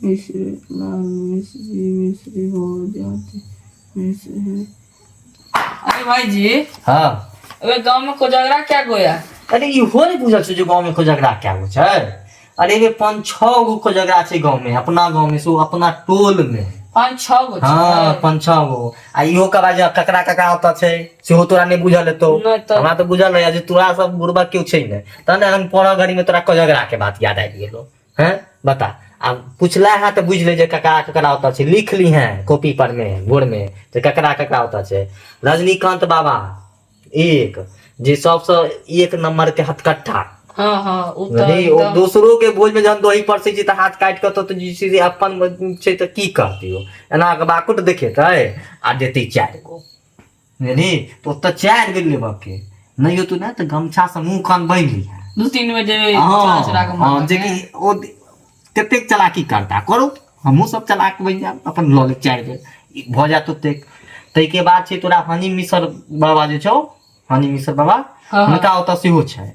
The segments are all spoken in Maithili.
मिश्र लाल मिश्री मिश्री हो जाते मिश्र है। अरे भाईजी। हाँ। अबे गांव में कोजागरा क्या गोया? अरे इहो नहि बुझल छै जे गाँवमे कोजगरा कए गो छै। अरे एहिमे पाँच छओ गो कोजगरा छै गाँवमे, अपना गाँवमे से अपना टोलमे। पाँच छह गो छै? हाँ, पाँच छओ गो। आ इहो कहबा जे ककरा ककरा ओतऽ छै सेहो तोरा नहि बुझल हेतौ। नहि तऽ। हमरा तऽ बुझल रहै जे तोरा सब बुढ़बा केओ छै नहि, तहन एखन पढ़ऽ घड़ीमे तोरा कोजगराके बात याद आबि गेलो। हैं, बता। आब पुछला है तऽ बुझि ले जे ककरा ककरा ओतऽ छै। लिख ली हैं कॉपी पर मे भोर मे जे ककरा ककरा ओतऽ छै। रजनीकांत बाबा एक जे सबसँ एक नंबर के हथकट्ठा। हाँ हाँ ओ तऽ बुझलिही? ओ एकदम। दोसरो के भोज में जहन दही परसै छै तऽ हाथ काटि कऽ तऽ जे छै से अपन छै तऽ की करतै ओ, एना कऽ बाकुट देखेतै आ देतै चारि गो, बुझलिही? तऽ ओतऽ चारि बेर लेबऽ के नहि होतौ ने तऽ गमछासँ मुँह कान बान्हि लिहे। 2-3 बजे चोरा चोरा हँ के हँ मारलक। जेकि ओ कतेक चलाकी करता करू, हमहूँ सब चलाक बनि जायब, अपन लऽ लेब चारि बेर, ई भऽ जायत ओतेक। ताहिके बाद छै तोरा हनी मिसर बाबा जे छौ, हनी मिसर बाबा। हाँ। हुनका ओतऽ सेहो छै।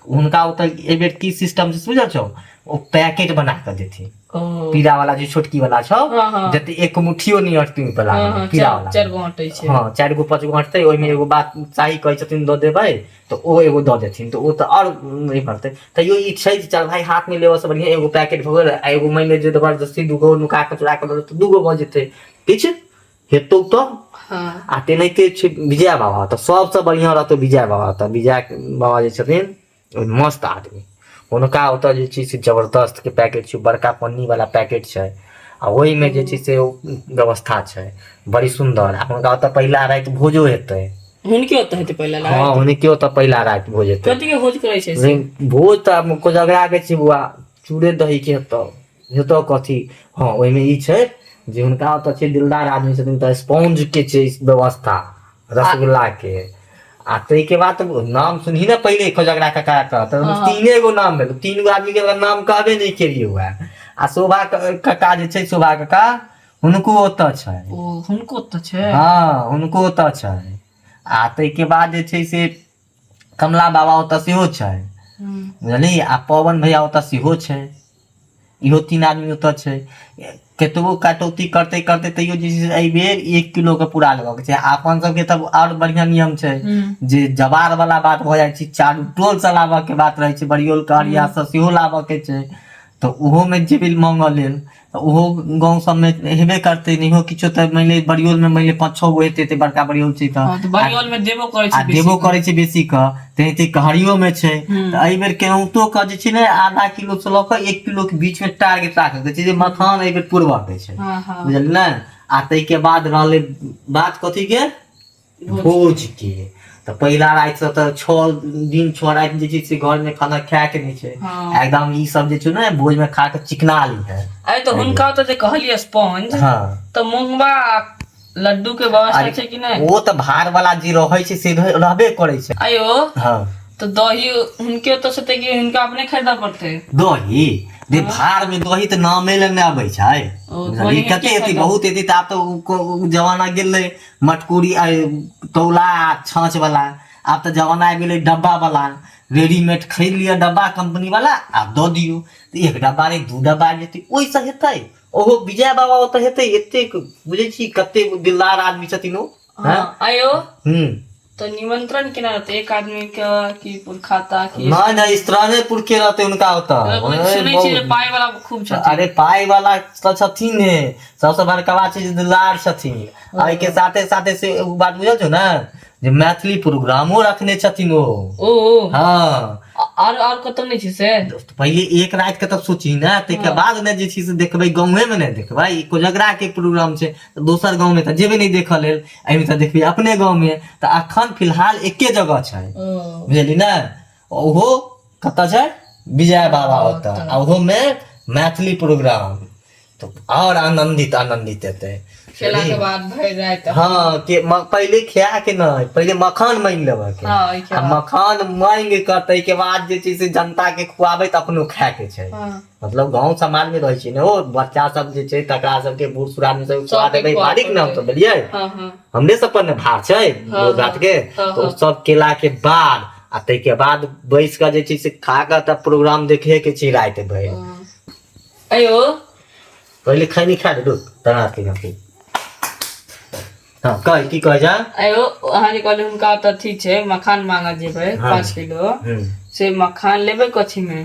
हुनका ओतऽ एहि बेर की सिस्टम छै बुझल छौ? ओ पैकेट बना कऽ देथिन। ओ। पीला वाला जे छोटकी वाला छौ। हाँ, हाँ। जते एक मुट्ठियो नहि अटतै ओहि वाला। हाँ हाँ पीला चारि वाला। चारि गो अटै छै। हँ, चारि गो पाँच गो अटतै ओहिमे। एगो बात शाही कहै छथिन दऽ देबै तऽ ओ एगो दऽ देथिन तऽ ओ तऽ आओर नहि भरतै। तैयो ई छै जे चल भाइ, हाथमे लेबऽसँ बढ़िआँ एगो पैकेट भऽ गेल आ एगो मानि ले जे जबरदस्ती दूगो नुका कऽ चुरा कऽ दऽ देतै, दूगो भऽ जेतै, किछु हेतौ तऽ। आ तेनाहिते छै विजय बाबा तऽ सबसँ बढ़िआँ रहतौ विजय बाबा। तऽ विजय बाबा जे छथिन ओ मस्त आदमी। हुनका ओतऽ जे छै से जबरदस्तके पैकेट छै, बड़का पन्नीवला पैकेट छै आ ओहिमे जे छै से ओ व्यवस्था छै बड़ी सुन्दर। आ हुनका ओतऽ पहिला राति भोजो हेतै। हुनके ओतऽ हेतै पहिला राति? हँ, हुनके ओतऽ पहिला राति भोज हेतै। कथी के भोज करै छै से? भोज तऽ कोजगरा के छै बौआ, चूड़े दही के हेतौ, हेतौ कथी? हँ, ओहिमे ई छै जे हुनका ओतऽ छै दिलदार आदमी छथिन तऽ स्पॉन्ज के छै व्यवस्था, रसगुल्ला के। आ ताहिके बाद तऽ नाम सुनही ने पहिले कोजगरा काका के तऽ तीने गो नाम भेल, तीन गो आदमी के नाम कहबे नहि केलियै हुए। आ शोभा काका जे छै, शोभा काका, हुनको ओतऽ छै। ओ, हुनको ओतऽ छै? हँ, हुनको ओतऽ छै। आ ताहिके बाद जे छै से कमला बाबा ओतऽ सेहो छै, बुझलिही? आ पवन भैया ओतऽ सेहो छै। इहो तीन आदमी ओतऽ छै। कतबो कटौती करते करते तैयो जे छै से एहिबेर 1 किलो के पूरा लेबऽ के छै। आ अपन सबके तब आओर बढ़िआँ नियम छै जे जवार वाला बात भऽ जाइ छै, चारू टोल से लाबऽ के बात रहै छै, बरियोल कहरिया से सेहो लाबऽ के छै, तऽ ओहोमे जेबै माँगऽ लेल तऽ ओहो गाँव सबमे हेबे करतै। नहियो किछो तऽ मानि ले बरियोलमे मानि ले पाँच छओ गो हेतै, तऽ बड़का बरियोल छै तऽ। हँ, तऽ बरियोल मे देबो करै आ छै बेसी। देबो करै छै बेसी कऽ, तेनाहिते कहरियोमे छै। तऽ एहि बेर केनाहितो कऽ जे छै ने आधा किलो से लऽ कऽ 1 किलो के बीचमे टारगेट राखऽ के छै जे मखान एहि बेर पुरबऽ के छै। हाँ हाँ बुझलियै ने? आ ताहिके बाद रहलै बात कथी के? भोज के। तऽ पहिला रातिसँ तऽ 6 दिन 6 राति जे छै से घरमे खाना खायके नहि छै। एकदम ई सब जे छै ने भोजमे खा कऽ चिकना ली है। अरे, तऽ हुनका ओतऽ जे कहलियै स्पंज, तऽ मूंगबा आ लड्डू के व्यवस्था अरे, छै कि नहि? ओ तऽ भार वाला जे रहै छै से रहबे करै छै। आयो। हँ। तऽ दही हुनके ओतऽ से तऽ कि हुनका अपने खरीदऽ पड़तै? दही जे भार में दही तऽ नामे ले नहि अबै छै। ओ, बुझलियै? दही कते के एती खरीदऽ? बहुत एती तऽ आब तऽ ओ जमाना गेलै मटकुरी आ तौला आ छाँछ वाला। आब तऽ जमाना आबि गेलै डब्बा वाला, रेडीमेड खरीद लिअ डब्बा कंपनी वाला आ दऽ दियौ। तऽ एक डब्बा नहि, दू डब्बा आबि जेतै, ओहिसँ हेतै। ओहो विजय बाबा ओतऽ हेतै। एतेक बुझै छी कते दिलदार आदमी छथिन ओ। हँ, आयो। हूँ। तऽ निमंत्रण केना रहतै? एक आदमी के कि खाता की? नहि नहि, स्त्रानेपुर के रहतै हुनका ओतऽ। सुनै छी जे पाइ वाला खूब छथिन। अरे, पाइ वाला तऽ छथिन हे, सबसँ बड़का बात छै जे दिलदार छथिन। आ एहिके साथे साथे से एगो बात बुझल छौ ने जे मैथिली प्रोग्रामो रखने छथिन ओ। ओ। हँ। आर आर कतौ नहि छै से? पहिले एक राति के तब सोची ने, ताहिके बाद ने जे छै से देखबै गाँवे मे ने देखबै। ई कोजगरा के प्रोग्राम छै तऽ दोसर गाँव मे तऽ जेबै नहि देखऽ लेल, एहिमे तऽ देखबै अपने गाँव मे। तऽ अखन फिलहाल एके जगह छै। ओ। बुझली ने? ओहो कतऽ छै? विजय बाबा ओतऽ, आ ओहो मे मैथिली प्रोग्राम तऽ आओर आनन्दित आनन्दित हेतै। खेला के बाद भरि राति। हँ, के पहिले खिया के नहि, पहिले मखान मांगि लेबऽ के। हँ, ओहिके आ बाद। मखान मांगि कऽ ताहिके बाद जे छै से जनता के खुआबैत अपनो खाय के छै। मतलब गाँव समाज मे रहै छै ने, ओ बच्चा सब जे छै तकरा सबके, बूढ़ सूढ़ आदमी सबके खुआ सबके देबै। खुआ बारीक ने हमसब पड़तै। भेलियै। हँ हँ हमरे सब पर ने भार छै भोज भात के। तऽ ओ सब केला के बाद आ ताहिके बाद बैस कऽ जे छै से खा कऽ तब प्रोग्राम देखे के छै राति भरि। अयो। पहिले खैनी खा ले, रुक तना के हम। हाँ, कह, की कह जा। आयो, अहाँ जे कहलियै हुनका ओतऽ अथी छै, मखान मांगऽ जेबै। 5 किलो से मखान लेबै कथी मे?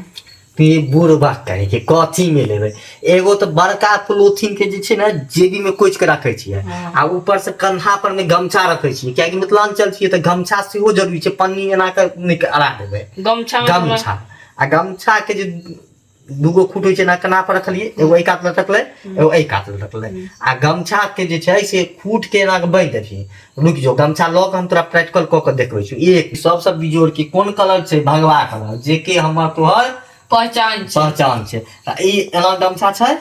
तू ये बूढ़ बात करे के कथी में लेबै? एगो तऽ बड़का पोलोथीन के जे छै ने, जेबी में कोचि के रखै छियै। आ ऊपर से कन्धा पर में गमछा रखै छियै, कियाकि मिथिलांचल छियै तऽ गमछा सेहो जरूरी छै। पन्नी एना के नहि अड़ा देबै। गमछा मे? गमछा आ गमछा के जे दूगो खूट होइ छै ना, कन्हा पर रखलियै, एगो एहि कात लटकलै, एगो एहि कात लटकलै, आ गमछा के जे छै से खूट के एना के बान्हि देबही। रुकि जो, गमछा लऽ कऽ हम तोरा प्रैक्टिकल कऽ के देखबै छी। एक सबसँ बिजोड़ के कोन कलर छै? भगवा कलर, जे कि हमर तोहर पहचान छै। पहचान छै। तऽ ई एना गमछा छै,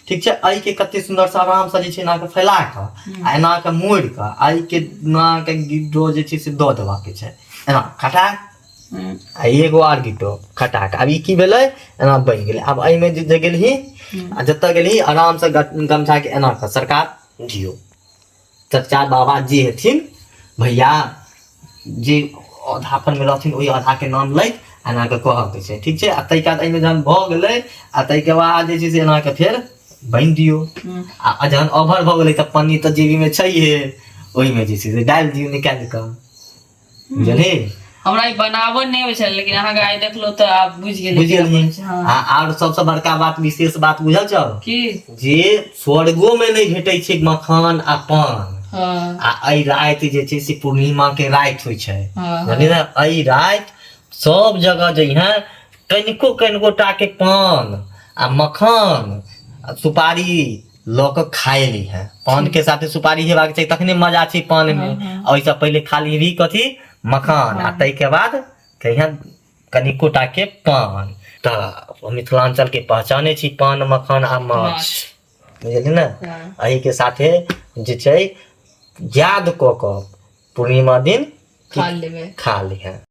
ठीक छै? एहिके कते सुन्दरसँ आरामसँ जे छै एना कऽ फैला कऽ आ एना कऽ मोड़ि कऽ एहिके एना कऽ गिड्डो जे छै से दऽ देबाक छै एना खटा। आ एगो आर गिट्टो खटाक। आब ई की भेलै? एना बनि गेलै। आब एहिमे जे गेलही आ जतऽ गेलही, आरामसँ गमछाके एना कऽ सरकार दियौ, चचा बाबा जे हेथिन, भैया जे आधापनमे रहथिन, ओहि आधाके नाम लैत एना कऽ कहऽके छै, ठीक छै? आ ताहिके बाद एहिमे जहन भऽ गेलै आ ताहिके बाद जे छै से एना कऽ फेर बान्हि दियौ। आ जहन ओवर भऽ गेलै तऽ पन्नी तऽ जेबीमे छैहे, ओहिमे जे छै से डालि दियौ निकालि कऽ, बुझलही? हमरा ई बनाबऽ नहि होइ छल, लेकिन अहाँके आइ देखलहुँ तऽ आब बुझि गेलियै। बुझि केना गेलही? बनै छै, हँ। आ आओर सबसँ बड़का बात, विशेष बात बुझल छौ? की? जे स्वर्गो में नहि भेटै छै मखान आ पान। आ एहि राति जे छै से पूर्णिमा के राति होइ छै। बुझलियै ने? एहि राति सब जगह जइहे, कनिको कनिको टा के पान आ मखान आ सुपारी लऽ कऽ खाए लीहे। पान के साथे सुपारी हेबाक चाही, तखने मजा छै पान मे। आ ओहिसँ पहिले खा लीही कथी? मखान। आ ताहिके बाद कहिया कनिको टा के पान। तऽ मिथिलांचल के पहचाने छी पान, मखान आ माछ। माछ। बुझलियै ने? एहिके साथे जे छै याद कऽ कऽ पूर्णिमा दिन खा लेबै। खा लिहे।